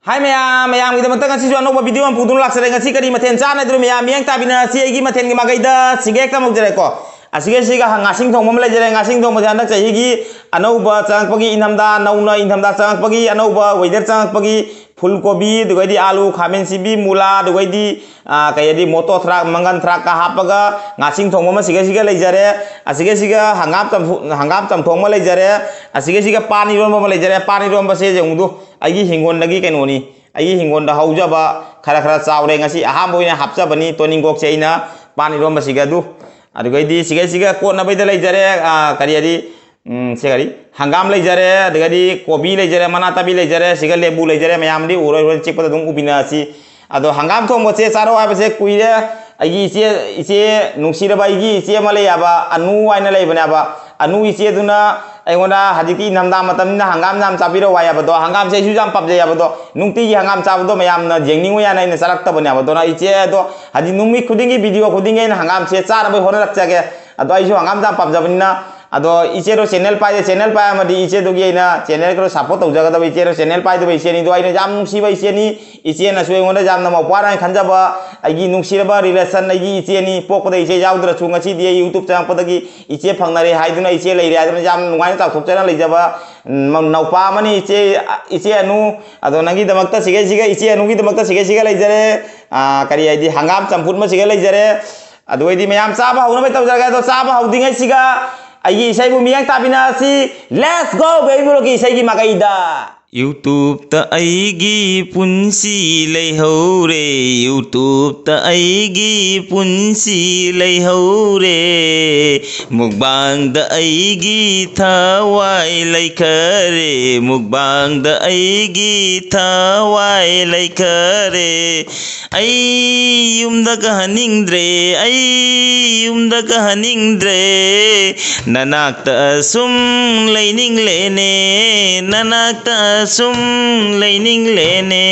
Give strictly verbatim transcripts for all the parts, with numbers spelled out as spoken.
ꯍꯥꯏ ꯃꯌꯥꯝ, ꯃꯌꯥꯝꯒꯤꯗꯃꯛꯇ ꯉꯁꯤꯁꯨ ꯑꯅꯧꯕ ꯚꯤꯗꯤꯑꯣ ꯑꯃ ꯄꯨꯗꯨꯅ ꯂꯥꯛꯆꯔꯦ꯫ ꯉꯁꯤ ꯀꯔꯤ ꯃꯊꯦꯜ ꯆꯥꯅꯗ꯭ꯔꯣ ꯃꯌꯥꯝ? ꯃꯤꯠꯌꯦꯡ ꯇꯥꯕꯤꯅꯔꯁꯤ꯫ ꯑꯩꯒꯤ ꯃꯊꯦꯜꯒꯤ ꯃꯥꯏꯀꯩꯗ ꯁꯤꯒ ꯍꯦꯛꯇ ꯍꯧꯖꯔꯦꯀꯣ꯫ ꯑꯁꯤꯒ ꯁꯤꯒ ꯉꯥꯁꯤꯡ ꯊꯣꯡꯕ ꯑꯃ ꯂꯩꯖꯔꯦ꯫ ꯉꯥꯁꯤꯡ ꯊꯣꯡꯕꯁꯦ ꯍꯟꯗꯛ ꯆꯍꯤꯒꯤ ꯑꯅꯧꯕ ꯆꯪꯉꯛꯄꯒꯤ, ꯏꯪꯊꯝꯊꯥ ꯅꯧꯅ ꯏꯪꯊꯝꯊꯥ ꯆꯪꯉꯛꯄꯒꯤ ꯑꯅꯧꯕ ꯋꯦꯗꯔ ꯆꯪꯉꯛꯄꯒꯤ ꯐꯨꯜ ꯀꯣꯕꯤ, ꯑꯗꯨꯒꯩꯗꯤ ꯑꯥꯂꯨ, ꯈꯥꯃꯦꯟ ꯁꯤꯟꯕꯤ, ꯃꯨꯂꯥ, ꯑꯗꯨꯒꯩꯗꯤ, ꯑꯥ, ꯀꯩ ꯍꯥꯏꯗꯤ, ꯃꯣꯇꯣ ꯊ꯭ꯔꯥꯛ, ꯃꯪꯒꯟ ꯊ꯭ꯔꯥꯛꯀ ꯍꯥꯞꯄꯒ ꯉꯥꯁꯤꯡ ꯊꯣꯡꯕ ꯑꯃ ꯁꯤꯒ ꯁꯤꯒ ꯂꯩꯖꯔꯦ꯫ ꯑꯁꯤꯒ ꯁꯤꯒ ꯍꯪꯒꯥꯝ ꯆꯝꯐꯨ-, ꯍꯪꯒꯥꯝ ꯆꯝꯊꯣꯡ ꯑꯃ ꯂꯩꯖꯔꯦ꯫ ꯑꯁꯤꯒ ꯁꯤꯒ ꯄꯥꯟ ꯏꯔꯣꯟꯕ ꯑꯃ ꯂꯩꯖꯔꯦ꯫ ꯄꯥꯟ ꯏꯔꯣꯟꯕꯁꯦ ꯌꯦꯡꯉꯨꯗꯨ, ꯑꯩꯒꯤ ꯍꯤꯡꯒꯣꯜꯗꯒꯤ ꯀꯩꯅꯣꯅꯤ, ꯑꯩꯒꯤ ꯍꯤꯡꯒꯣꯜꯗ ꯍꯧꯖꯕ ꯈꯔ ꯈꯔ ꯆꯥꯎꯔꯦ꯫ ꯉꯁꯤ ꯑꯍꯥꯟꯕ ꯑꯣꯏꯅ ꯍꯥꯞꯆꯕꯅꯤ ꯇꯣꯅꯤꯡꯀꯣꯛꯁꯦ ꯑꯩꯅ ꯄꯥꯟ ꯏꯔꯣꯟꯕꯁꯤꯒ ꯑꯗꯨ꯫ ꯑꯗꯨꯒꯩꯗꯤ ꯁꯤꯒꯩ ꯁꯤꯒ ꯀꯣꯠꯅꯕꯩꯗ ꯂꯩꯖꯔꯦ, ꯑꯥ, ꯀꯔꯤ ꯍꯥꯏꯗꯤ, ꯎꯝ, ꯁꯤ ꯀꯔꯤ, ꯍꯪꯒꯥꯝ ꯂꯩꯖꯔꯦ, ꯑꯗꯨꯒꯗꯤ ꯀꯣꯕꯤ ꯂꯩꯖꯔꯦ, ꯃꯅꯥ ꯇꯥꯕꯤ ꯂꯩꯖꯔꯦ, ꯁꯤꯒ ꯂꯦꯕꯨ ꯂꯩꯖꯔꯦ꯫ ꯃꯌꯥꯝꯗꯤ ꯎꯔꯣꯏ, ꯍꯣꯔꯦꯟ ꯆꯤꯛꯄꯗ ꯑꯗꯨꯝ ꯎꯕꯤꯅꯔꯁꯤ꯫ ꯑꯗꯣ ꯍꯪꯒꯥꯝ ꯊꯣꯡꯕꯁꯦ ꯆꯥꯔꯣ ꯍꯥꯏꯕꯁꯦ ꯀꯨꯏꯔꯦ꯫ ꯑꯩꯒꯤ ꯏꯆꯦ, ꯏꯆꯦ ꯅꯨꯡꯁꯤꯔꯕ ꯑꯩꯒꯤ ꯏꯆꯦ ꯑꯃ ꯂꯩ ꯍꯥꯏꯕ, ꯑꯅꯨ ꯍꯥꯏꯅ ꯂꯩꯕꯅꯦ ꯍꯥꯏꯕ꯫ ꯑꯅꯨ ꯏꯆꯦꯗꯨꯅ ꯑꯩꯉꯣꯟꯗ ꯍꯧꯖꯤꯛꯇꯤ ꯏꯪꯊꯝꯊꯥ ꯃꯇꯝꯅꯤꯅ ꯍꯪꯒꯥꯝ ꯌꯥꯝ ꯆꯥꯕꯤꯔꯛꯑꯣ ꯍꯥꯏ ꯍꯥꯏꯕꯗꯣ, ꯍꯪꯒꯥꯝꯁꯦ ꯑꯩꯁꯨ ꯌꯥꯝ ꯄꯥꯝꯖꯩ ꯍꯥꯏꯕꯗꯣ, ꯅꯨꯡꯇꯤꯒꯤ ꯍꯪꯒꯥꯝ ꯆꯥꯕꯗꯣ ꯃꯌꯥꯝꯅ ꯌꯦꯡꯅꯤꯡꯉꯣꯏ ꯍꯥꯏꯅ ꯑꯩꯅ ꯆꯥꯔꯛꯇꯕꯅꯦ ꯍꯥꯏꯕ꯫ ꯑꯗꯨꯅ ꯏꯆꯦ ꯑꯗꯣ ꯍꯧꯖꯤꯛ ꯅꯨꯃꯤꯠ ꯈꯨꯗꯤꯡꯒꯤ ꯚꯤꯗꯤꯑꯣ ꯈꯨꯗꯤꯡꯒꯤ ꯑꯩꯅ ꯍꯪꯒꯥꯝꯁꯦ ꯆꯥꯅꯕ ꯍꯣꯠꯅꯔꯛꯆꯒꯦ꯫ ꯑꯗꯣ ꯑꯩꯁꯨ ꯍꯪꯒꯥꯝ ꯌꯥꯝ ꯄꯥꯝꯖꯕꯅꯤꯅ, ꯑꯗꯣ ꯏꯆꯦꯗꯣ ꯆꯦꯅꯦꯜ ꯄꯥꯏꯗꯦ, ꯆꯦꯅꯦꯜ ꯄꯥꯏꯔꯝꯃꯗꯤ ꯏꯆꯦꯗꯨꯒꯤ ꯑꯩꯅ ꯆꯦꯅꯦꯜ ꯈꯔ ꯁꯞꯄꯣꯔꯠ ꯇꯧꯖꯒꯗꯕ ꯏꯆꯦꯗꯣ, ꯆꯦꯅꯦꯜ ꯄꯥꯏꯗꯕ ꯏꯆꯦꯅꯤꯗꯣ ꯑꯩꯅ ꯌꯥꯝ ꯅꯨꯡꯁꯤꯕ ꯏꯆꯦꯅꯤ꯫ ꯏꯆꯦꯅꯁꯨ ꯑꯩꯉꯣꯟꯗ ꯌꯥꯝꯅ ꯃꯧꯄ꯭ꯋꯥꯅ ꯈꯟꯖꯕ, ꯑꯩꯒꯤ ꯅꯨꯡꯁꯤꯔꯕ ꯔꯤꯂꯦꯁꯟ, ꯑꯩꯒꯤ ꯏꯆꯦꯅꯤ꯫ ꯄꯣꯛꯄꯗ ꯏꯆꯦ ꯌꯥꯎꯗ꯭ꯔꯁꯨ ꯉꯁꯤꯗꯤ ꯑꯩ YouTube ꯆꯪꯉꯛꯄꯗꯒꯤ ꯏꯆꯦ ꯐꯪꯅꯔꯦ ꯍꯥꯏꯗꯨꯅ, ꯏꯆꯦ ꯂꯩꯔꯦ ꯍꯥꯏꯗꯨꯅ ꯌꯥꯝ ꯅꯨꯡꯉꯥꯏꯅ ꯆꯥꯎꯊꯣꯛꯆꯅ ꯂꯩꯖꯕ, ꯎꯝ, ꯅꯧꯄꯥ ꯑꯃꯅꯤ ꯏꯆꯦ, ꯏꯆꯦ ꯑꯅꯨ꯫ ꯑꯗꯣ ꯅꯪꯒꯤꯗꯃꯛꯇ ꯁꯤꯒꯩꯁꯤꯒ, ꯏꯆꯦ ꯑꯅꯨꯒꯤꯗꯃꯛꯇ ꯁꯤꯒꯩꯁꯤꯒ ꯂꯩꯖꯔꯦ꯫ ꯑꯥ, ꯀꯔꯤ ꯍꯥꯏꯗꯤ, ꯍꯪꯒꯥꯝ ꯆꯝꯐꯨꯠ ꯑꯃ ꯁꯤꯒ ꯂꯩꯖꯔꯦ꯫ ꯑꯗꯨ ꯑꯣꯏꯗꯤ ꯃꯌꯥꯝ ꯆꯥꯕ ꯍꯧꯅꯕ ꯇꯧꯖꯔꯒꯦ꯫ ꯑꯗꯣ ꯆꯥꯕ ꯍꯧꯗ꯭ꯔꯤꯉꯩꯁꯤꯒ ꯑꯩꯒꯤ ꯏꯁꯩꯕꯨ ꯃꯤꯌꯦꯡ ꯇꯥꯕꯤꯅꯁꯤ꯫ Let's go, baby ꯃꯣꯔꯣꯛꯀꯤ ꯏꯁꯩꯒꯤ ꯃꯥꯏꯀꯩꯗ꯫ YouTubeꯇ ꯑꯩꯒꯤ ꯄꯨꯟꯁꯤ ꯂꯩꯍꯧꯔꯦ, YouTubeꯇ ꯑꯩꯒꯤ ꯄꯨꯟꯁꯤ ꯂꯩꯍꯧꯔꯦ꯫ ꯃꯨꯛꯕꯥꯡꯗ ꯑꯩꯒꯤ ꯊꯋꯥꯏ ꯂꯩꯈꯔꯦ, ꯃꯨꯛꯕꯥꯡꯗ ꯑꯩꯒꯤ ꯊꯋꯥꯏ ꯂꯩꯈꯔꯦ꯫ ꯑꯩ ꯌꯨꯝꯗ ꯀꯥꯍꯟꯅꯤꯡꯗ꯭ꯔꯦ, ꯑꯩ ꯌꯨꯝꯗ ꯀꯥꯍꯟꯅꯤꯡꯗ꯭ꯔꯦ, ꯅꯅꯥꯛꯇ ꯁꯨꯝ ꯂꯩꯅꯤꯡꯂꯦꯅꯦ, ꯅꯅꯥꯛꯇ ꯁꯨꯝ ꯂꯩꯅꯤꯡꯂꯦꯅꯦ꯫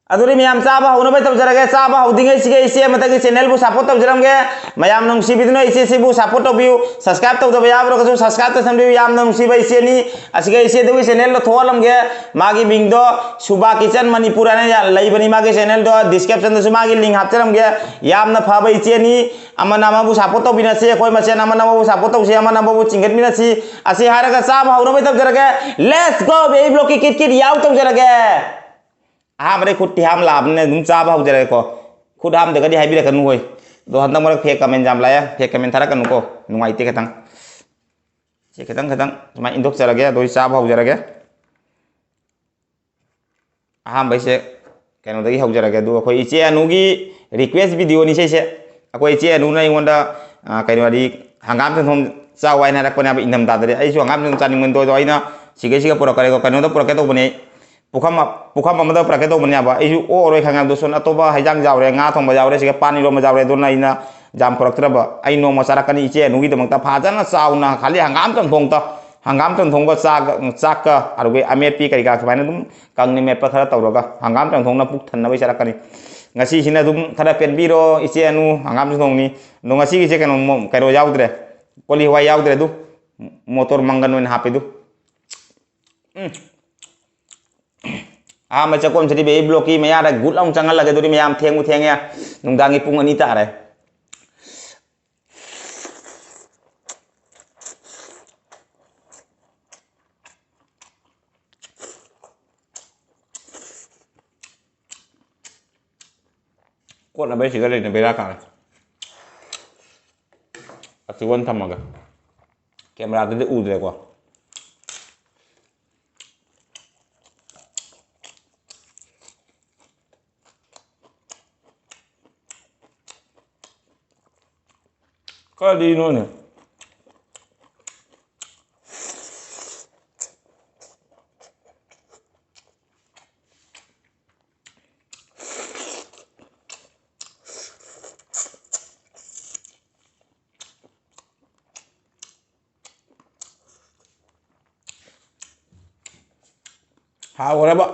ꯑꯗꯨꯗꯤ ꯃꯌꯥꯝ ꯆꯥꯕ ꯍꯧꯅꯕ ꯇꯧꯖꯔꯒꯦ꯫ ꯆꯥꯕ ꯍꯧꯗ꯭ꯔꯤꯉꯩꯁꯤꯒ ꯏꯆꯦ ꯑꯃꯗꯒꯤ channelꯕꯨ support ꯇꯧꯖꯔꯝꯒꯦ꯫ ꯃꯌꯥꯝꯅ ꯅꯨꯡꯁꯤꯕꯤꯗꯨꯅ ꯏꯆꯦꯁꯤꯕꯨ support ꯇꯧꯕꯤꯌꯨ꯫ Subscribe ꯇꯧꯗꯕ ꯌꯥꯎꯔꯒꯁꯨ subscribe ꯇꯧꯁꯟꯕꯤꯌꯨ꯫ ꯌꯥꯝꯅ ꯅꯨꯡꯁꯤꯕ ꯏꯆꯦꯅꯤ꯫ ꯑꯁꯤꯒ ꯏꯆꯦꯗꯨꯒꯤ channelꯗꯣ ꯊꯣꯛꯍꯜꯂꯝꯒꯦ꯫ ꯃꯥꯒꯤ ꯃꯤꯡꯗꯣ ꯁꯨꯕꯥ ꯀꯤꯆꯟ ꯃꯅꯤꯄꯨꯔ ꯍꯥꯏꯅ ꯌꯥ-, ꯂꯩꯕꯅꯤ ꯃꯥꯒꯤ channelꯗꯣ꯫ Descriptionꯗꯁꯨ ꯃꯥꯒꯤ link ꯍꯥꯞꯆꯔꯝꯒꯦ꯫ ꯌꯥꯝꯅ ꯐꯕ ꯏꯆꯦꯅꯤ꯫ ꯑꯃꯅ ꯑꯃꯕꯨ support ꯇꯧꯕꯤꯅꯁꯤ꯫ ꯑꯩꯈꯣꯏ ꯃꯁꯦꯟ ꯑꯃꯅ ꯑꯃꯕꯨ support ꯇꯧꯁꯤ, ꯑꯃꯅ ꯑꯃꯕꯨ ꯆꯤꯡꯈꯠꯃꯤꯟꯅꯁꯤ꯫ ꯑꯁꯤ ꯍꯥꯏꯔꯒ ꯆꯥꯕ ꯍꯧꯅꯕ ꯇꯧꯖꯔꯒꯦ꯫ Let's go, baby vlogꯀꯤ ꯀꯤꯠ ꯀꯤꯠ ꯌꯥꯎ ꯇꯧꯖꯔꯒꯦ꯫ ꯑꯍꯥꯟꯕꯗꯩ ꯈꯨꯠꯇꯤ ꯍꯥꯝ ꯂꯥꯛꯑꯕꯅꯤꯅ ꯑꯗꯨꯝ ꯆꯥꯕ ꯍꯧꯖꯔꯒꯦꯀꯣ꯫ ꯈꯨꯠ ꯍꯥꯝꯗ꯭ꯔꯒꯗꯤ ꯍꯥꯏꯕꯤꯔꯛꯀꯅꯨ ꯍꯣꯏ꯫ ꯑꯗꯣ ꯍꯟꯗꯛ ꯃꯔꯛ fake comment ꯌꯥꯝ ꯂꯥꯛꯑꯦ, fake comment ꯊꯥꯔꯛꯀꯅꯨꯀꯣ꯫ ꯅꯨꯡꯉꯥꯏꯇꯦ ꯈꯤꯇꯪ꯫ ꯁꯤ ꯈꯤꯇꯪ ꯈꯤꯇꯪ ꯁꯨꯃꯥꯏꯅ ꯏꯟꯊꯣꯛꯆꯔꯒꯦ, ꯑꯗꯣ ꯑꯩ ꯆꯥꯕ ꯍꯧꯖꯔꯒꯦ꯫ ꯑꯍꯥꯟꯕꯩꯁꯦ ꯀꯩꯅꯣꯗꯒꯤ ꯍꯧꯖꯔꯒꯦ꯫ ꯑꯗꯨ ꯑꯩꯈꯣꯏ ꯏꯆꯦ ꯑꯅꯨꯒꯤ request videoꯅꯤ ꯁꯤꯁꯦ꯫ ꯑꯩꯈꯣꯏ ꯏꯆꯦ ꯑꯅꯨꯅ ꯑꯩꯉꯣꯟꯗ, ꯑ, ꯀꯩꯅꯣꯗꯤ ꯍꯪꯒꯥꯝ ꯆꯪꯊꯣꯡ ꯆꯥꯎ ꯍꯥꯏꯅ ꯍꯥꯏꯔꯛꯄꯅꯦꯕ ꯏꯪꯊꯝꯊꯥꯗꯗꯤ꯫ ꯑꯩꯁꯨ ꯍꯪꯒꯥꯝ ꯆꯪꯊꯣꯡ ꯆꯥꯅꯤꯡꯕꯅꯤ꯫ ꯑꯗꯣ ꯑꯩꯅ ꯁꯤꯒꯩꯁꯤꯒ ꯄꯨꯔꯛꯀꯅꯤꯀꯣ꯫ ꯀꯩꯅꯣꯗ ꯄꯨꯔꯛꯀꯦ ꯇꯧꯕꯅꯦ꯫ ꯄꯨꯈꯝ ꯑꯃ, ꯄꯨꯈꯝ ꯑꯃꯗ ꯄꯨꯔꯛꯀꯦ ꯇꯧꯕꯅꯦꯕ꯫ ꯑꯩꯁꯨ ꯑꯣꯛꯑꯔꯣꯏ ꯈꯪꯉꯦ꯫ ꯑꯗꯨ ꯁꯣꯝ ꯑꯇꯣꯞꯄ ꯍꯩꯖꯥꯡ ꯌꯥꯎꯔꯦ, ꯉꯥ ꯊꯣꯡꯕ ꯌꯥꯎꯔꯦ, ꯁꯤꯒ ꯄꯥꯟ ꯏꯔꯣꯟꯕ ꯌꯥꯎꯔꯦ꯫ ꯑꯗꯨꯅ ꯑꯩꯅ ꯌꯥꯝ ꯄꯨꯔꯛꯇ꯭ꯔꯕ꯫ ꯑꯩ ꯅꯣꯡꯃ ꯆꯥꯔꯛꯀꯅꯤ ꯏꯆꯦ ꯑꯅꯨꯒꯤꯗꯃꯛꯇ ꯐꯖꯅ ꯆꯥꯎꯅ꯫ ꯈꯜꯂꯤ ꯍꯪꯒꯥꯝ ꯆꯪꯊꯣꯡꯗ, ꯍꯪꯒꯥꯝ ꯆꯪꯊꯣꯡꯒ ꯆꯥꯒ, ꯆꯥꯛꯀ ꯑꯗꯨꯒ ꯑꯃꯦꯠꯄꯤ ꯀꯔꯤ ꯀꯔꯥ ꯁꯨꯃꯥꯏꯅ ꯑꯗꯨꯝ ꯀꯪꯅ ꯃꯦꯠꯄ ꯈꯔ ꯇꯧꯔꯒ ꯍꯪꯒꯥꯝ ꯆꯪꯊꯣꯡꯅ ꯄꯨꯛ ꯊꯟꯅꯕ ꯆꯥꯔꯛꯀꯅꯤ꯫ ꯉꯁꯤꯁꯤꯅ ꯑꯗꯨꯝ ꯈꯔ ꯄꯦꯟꯕꯤꯔꯣ ꯏꯆꯦ ꯑꯅꯨ, ꯍꯪꯒꯥꯝ ꯆꯪꯊꯣꯡꯅꯤ꯫ ꯑꯗꯣ ꯉꯁꯤꯒꯤꯁꯦ ꯀꯩꯅꯣ ꯃꯣ-, ꯀꯩꯅꯣ ꯌꯥꯎꯗ꯭ꯔꯦ, ꯀꯣꯂꯤ ꯍꯋꯥꯏ ꯌꯥꯎꯗ꯭ꯔꯦ꯫ ꯑꯗꯨ ꯃꯣꯇꯣꯔ ꯃꯪꯒꯟ ꯑꯣꯏꯅ ꯍꯥꯞꯄꯤꯗꯨ꯫ ꯎꯝ꯫ ꯑꯍꯥꯟꯕ ꯆꯥꯛꯈꯨꯝꯁꯤꯗꯤ baby vlogꯀꯤ ꯃꯌꯥꯗ ꯒꯨꯠ ꯑꯃꯨꯛ ꯆꯪꯍꯜꯂꯒꯦ꯫ ꯑꯗꯨꯗꯤ ꯃꯌꯥꯝ ꯊꯦꯡꯕꯨ ꯊꯦꯡꯉꯦ, ꯅꯨꯡꯗꯥꯡꯒꯤ ꯄꯨꯡ ꯑꯅꯤ ꯇꯥꯔꯦ꯫ ꯀꯣꯠꯅꯕꯩ ꯁꯤꯗ ꯂꯩꯅ ꯕꯦꯔꯥ ꯀꯥꯔꯦ꯫ ꯑꯁꯤ one ꯊꯝꯃꯒ꯫ Cameraꯗꯗꯤ ꯎꯗ꯭ꯔꯦꯀꯣ꯫ ꯀꯔꯤꯅꯣꯅꯦ? ꯍꯥꯎꯈ꯭ꯔꯕ꯫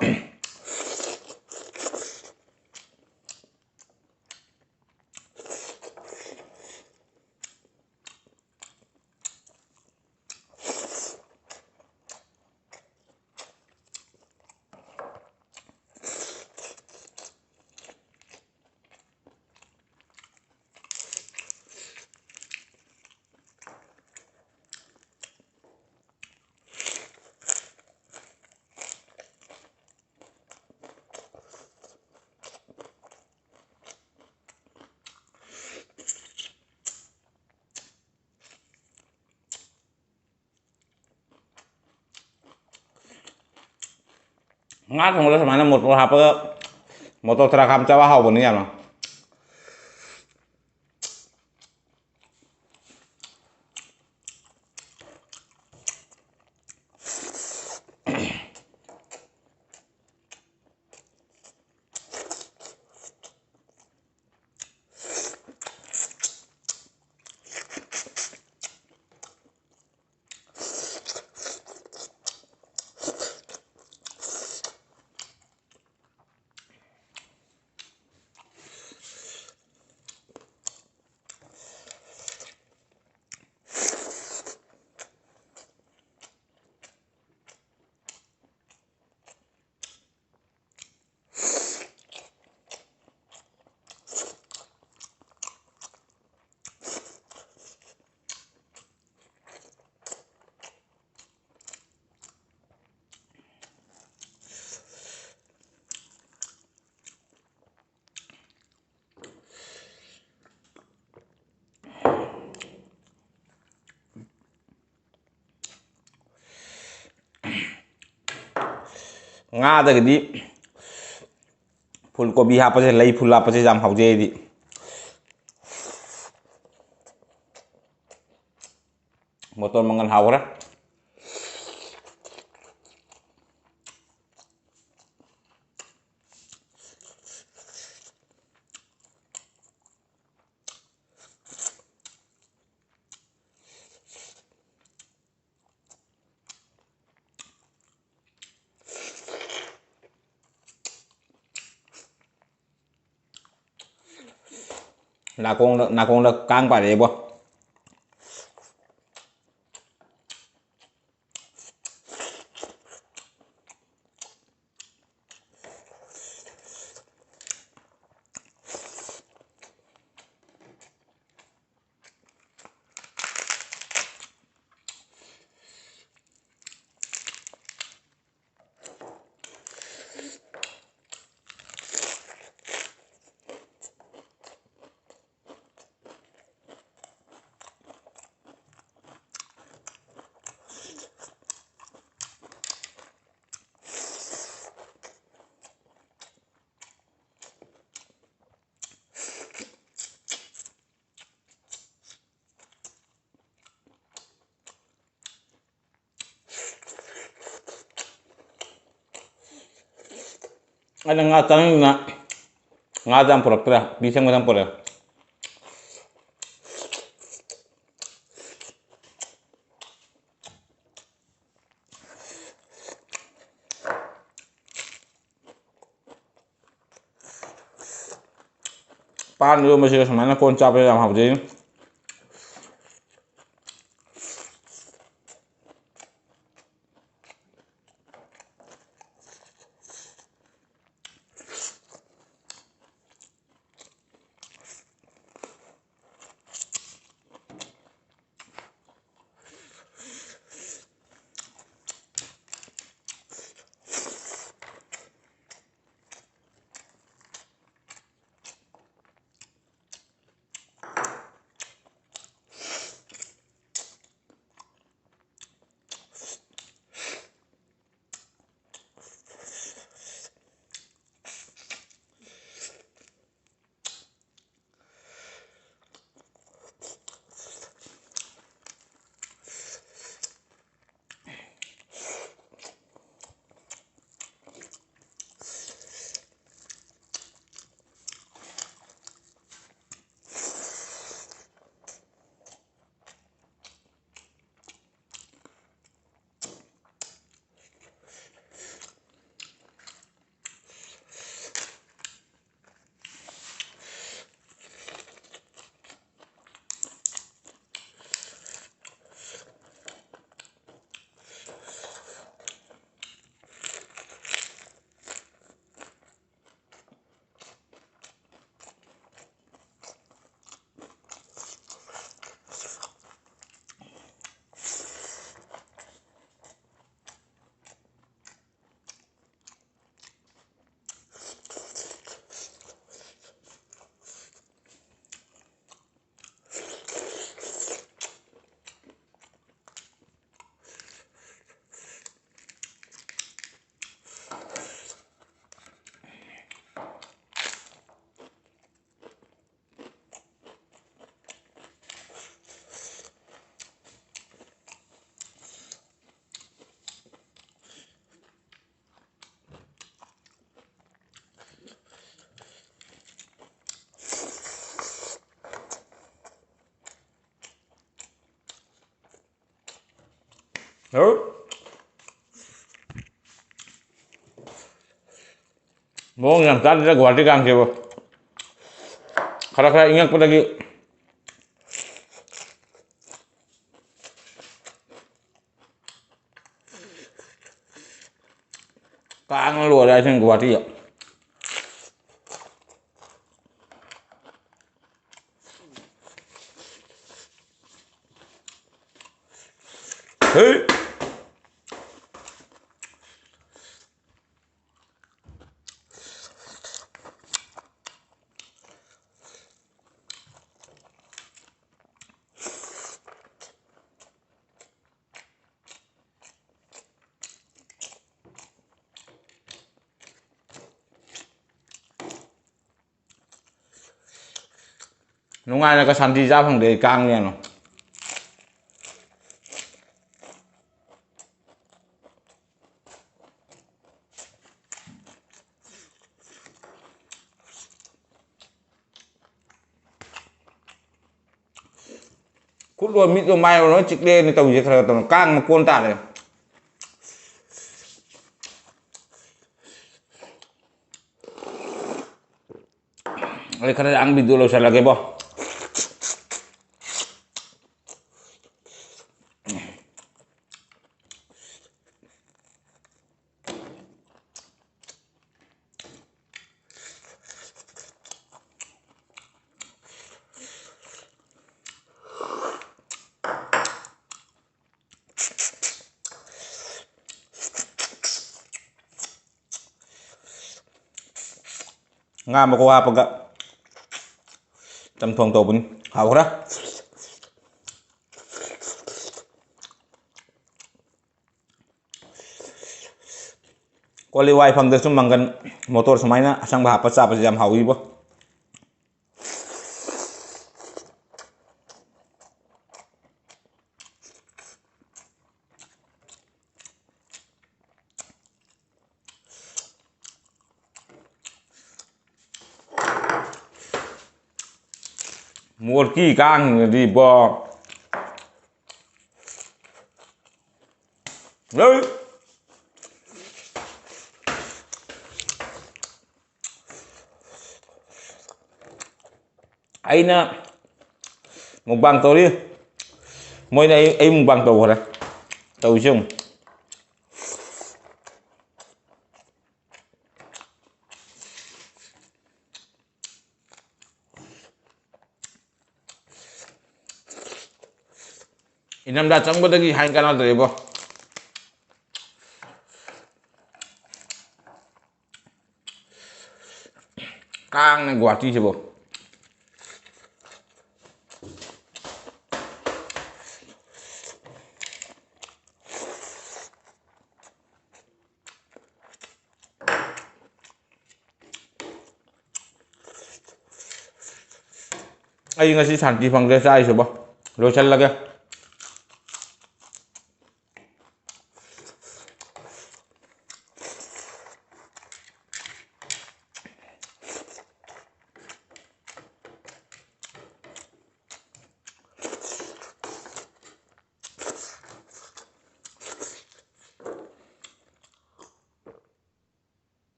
ꯉꯥ ꯊꯣꯡꯕꯗ ꯁꯨꯃꯥꯏꯅ ꯃꯣꯇꯣꯔ ꯍꯥꯞꯄꯒ ꯃꯣꯇꯣꯔ ꯊꯔꯥꯛ ꯍꯥꯞ ꯆꯥꯕ ꯍꯥꯎꯕꯅꯤ ꯌꯥꯝꯅ꯫ ꯉꯥꯗꯒꯤꯗꯤ ꯐꯨꯜ ꯀꯣꯕꯤ ꯍꯥꯞꯄꯁꯦ, ꯂꯩ ꯐꯨꯜ ꯍꯥꯞꯄꯁꯦ ꯌꯥꯝ ꯍꯥꯎꯖꯩ ꯑꯩꯗꯤ꯫ ꯃꯣꯇꯣꯔ ꯃꯪꯒꯜ ꯍꯥꯎꯈ꯭ꯔꯦ꯫ ꯅꯥꯀꯣꯡꯗ, ꯅꯥꯀꯣꯡꯗ ꯀꯥꯡ ꯄꯥꯏꯔꯛꯑꯦꯕꯣ꯫ ꯑꯩꯅ ꯉꯥ ꯆꯥꯅꯤꯡꯗꯅ ꯉꯥꯗꯤ ꯌꯥꯝ ꯄꯨꯔꯛꯇ꯭ꯔꯦ, ꯄꯤ ꯁꯦꯝꯒꯗꯪ ꯄꯨꯔꯛꯑꯦ꯫ ꯄꯥꯟ ꯏꯔꯣꯟꯕꯁꯤꯒ ꯁꯨꯃꯥꯏꯅ ꯀꯣꯟ ꯆꯥꯕꯁꯦ ꯌꯥꯝ ꯍꯥꯎꯖꯩ꯫ ꯃꯑꯣꯡ ꯌꯥꯝ ꯆꯥꯗ꯭ꯔꯦ ꯒꯨꯍꯥꯇꯤ ꯀꯥꯡꯁꯤꯕꯨ꯫ ꯈꯔ ꯈꯔ ꯏꯪꯉꯛꯄꯗꯒꯤ ꯀꯥꯡꯅ ꯂꯣꯏꯔꯦ ꯑꯁꯦꯡ ꯒꯨꯍꯥꯇꯤꯗ꯫ ꯍꯩ! ꯅꯨꯡꯉꯥꯏꯅꯒ ꯁꯥꯟꯇꯤ ꯆꯥ ꯐꯪꯗꯦ ꯑꯩ ꯀꯥꯡꯅꯦꯅ꯫ ꯈꯨꯠꯂꯣ ꯃꯤꯠꯂꯣ ꯃꯥꯏꯔꯣ ꯂꯣꯏ ꯆꯤꯛꯂꯦꯅ ꯇꯧꯔꯤꯁꯦ ꯈꯔ ꯈꯔ ꯇꯧꯅ ꯀꯥꯡꯅ ꯀꯣꯟ ꯇꯥꯔꯦ꯫ ꯑꯩ ꯈꯔ ꯌꯥꯝ ꯚꯤꯗꯤꯑꯣ ꯂꯣꯏꯁꯤꯜꯂꯒꯦꯕꯣ꯫ ꯉꯥ ꯃꯀꯣꯛ ꯍꯥꯞꯄꯒ ꯆꯝꯊꯣꯡ ꯇꯧꯕꯅꯤ꯫ ꯍꯥꯎꯈ꯭ꯔꯦ꯫ ꯀꯣꯂꯤ ꯋꯥꯏꯐꯝꯗꯁꯨ ꯃꯪꯒꯟ ꯃꯣꯇꯣꯔ ꯁꯨꯃꯥꯏꯅ ꯑꯁꯪꯕ ꯍꯥꯞꯄ ꯆꯥꯕꯁꯦ ꯌꯥꯝ ꯍꯥꯎꯋꯤꯕꯣ꯫ ꯃꯣꯔꯀꯤ ꯀꯥꯡꯁꯤꯅꯗꯤ ꯕꯣ꯫ ꯑꯩꯅ ꯃꯨꯛꯕꯥꯡ ꯇꯧꯔꯤ, ꯃꯣꯏꯅ ꯑꯩ ꯑꯩ ꯃꯨꯛꯕꯥꯡ ꯇꯧꯈ꯭ꯔꯦ꯫ ꯇꯧꯔꯤꯁꯦ ꯌꯦꯡꯉꯨ꯫ ꯏꯅꯝꯗ ꯆꯪꯕꯗꯒꯤ ꯍꯥꯏ ꯀꯥꯟꯅꯗ꯭ꯔꯦꯕꯣ꯫ ꯀꯥꯡꯅ ꯒꯨꯍꯥꯇꯤꯁꯤꯕꯣ꯫ ꯑꯩ ꯉꯁꯤ ꯁꯥꯟꯇꯤ ꯐꯪꯗ꯭ꯔꯦ ꯆꯥꯔꯤꯁꯤꯕꯣ꯫ ꯂꯣꯏꯁꯤꯜꯂꯒꯦ꯫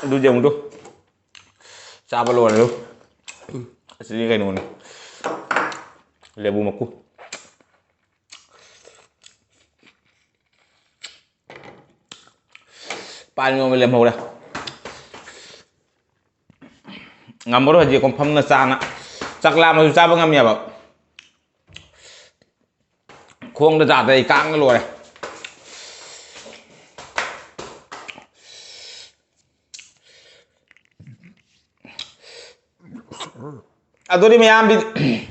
ꯑꯗꯨꯗꯤ ꯑꯃꯨꯛꯇꯨ ꯆꯥꯕ ꯂꯣꯏꯔꯦ꯫ ꯑꯁꯤꯗꯤ ꯀꯩꯅꯣꯅꯤ, ꯂꯦꯕꯨ ꯃꯀꯨ꯫ ꯄꯥꯟ ꯌꯣꯝꯕ ꯂꯦꯝꯍꯧꯔꯦ꯫ ꯉꯝꯃꯔꯣꯏ ꯍꯧꯖꯤꯛ ꯀꯣ ꯐꯝꯅ ꯆꯥꯅ꯫ ꯆꯥꯛ ꯂꯥꯝꯃꯁꯨ ꯆꯥꯕ ꯉꯝꯃꯦꯕ꯫ ꯈꯣꯡꯗ ꯆꯥꯗ ꯑꯩ ꯀꯥꯡꯅ ꯂꯣꯏꯔꯦ꯫ ꯑꯗꯨꯗꯤ ꯃꯌꯥꯝ ꯚꯤ-,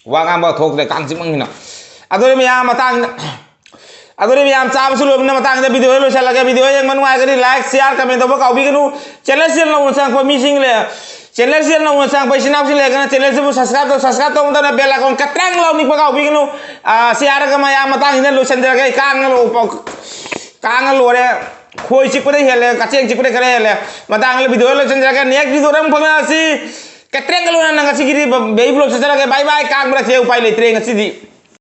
ꯋꯥ ꯉꯥꯡꯕ ꯊꯣꯛꯇ꯭ꯔꯦ ꯀꯥꯡ ꯆꯤꯛꯃꯟꯒꯤꯅ꯫ ꯑꯗꯨꯗꯤ ꯃꯌꯥꯝ ꯃꯇꯥꯡ ꯑꯗꯨꯗꯤ ꯃꯌꯥꯝ ꯆꯥꯕꯁꯨ ꯂꯣꯏꯕꯅ ꯃꯇꯥꯡꯗ video ꯂꯣꯏꯁꯤꯜꯂꯒꯦ꯫ Video ꯌꯦꯡꯕ ꯅꯨꯡꯉꯥꯏꯔꯒꯗꯤ like, share, comment ꯇꯧꯕ ꯀꯥꯎꯕꯤꯒꯅꯨ꯫ Channel ꯁꯤꯗ ꯅꯧꯅ ꯆꯪꯉꯛꯄ ꯃꯤꯁꯤꯡ ꯂꯩ, channel ꯁꯤꯗ ꯅꯧꯅ ꯆꯪꯉꯛꯄ ꯏꯆꯤꯟ ꯏꯅꯥꯎꯁꯤꯡ ꯂꯩꯔꯒꯅ channel ꯁꯤꯕꯨ subscribe ꯇꯧ, subscribe ꯇꯧꯕ ꯃꯇꯝꯗ bell icon ꯀꯇ꯭ꯔꯪ ꯂꯥꯎ ꯅꯤꯛꯄ ꯀꯥꯎꯕꯤꯒꯅꯨ꯫ ꯑꯥ, ꯁꯤ ꯍꯥꯏꯔꯒ ꯃꯌꯥꯝ ꯃꯇꯥꯡꯁꯤꯗ ꯂꯣꯏꯁꯤꯟꯖꯔꯒꯦ꯫ ꯑꯩ ꯀꯥꯡꯅ ꯂꯣ-, ꯀꯥꯡꯅ ꯂꯣꯏꯔꯦ꯫ ꯈꯣꯏ ꯆꯤꯛꯄꯗ ꯍꯦꯜꯂꯦ, ꯀꯛꯆꯦꯡ ꯆꯤꯛꯄꯗ ꯈꯔ ꯍꯦꯜꯂꯦ꯫ ꯃꯇꯥꯡꯗ video ꯂꯣꯏꯁꯤꯟꯖꯔꯒꯦ꯫ Next video ꯗ ꯑꯃꯨꯛ ꯐꯪꯅꯔꯁꯤ꯫ ꯀꯇ꯭ꯔꯦꯡꯒ ꯂꯣꯏꯅꯅ ꯉꯁꯤꯒꯤꯗꯤ ꯕꯦꯕꯤ ꯕ꯭ꯂꯣꯛꯁꯦ ꯆꯠꯂꯒꯦ꯫ ꯕꯥꯏ ꯕꯥꯏ꯫ ꯀꯥꯡ ꯃꯔꯛꯁꯦ ꯎꯄꯥꯏ ꯂꯩꯇ꯭ꯔꯦ ꯉꯁꯤꯗꯤ꯫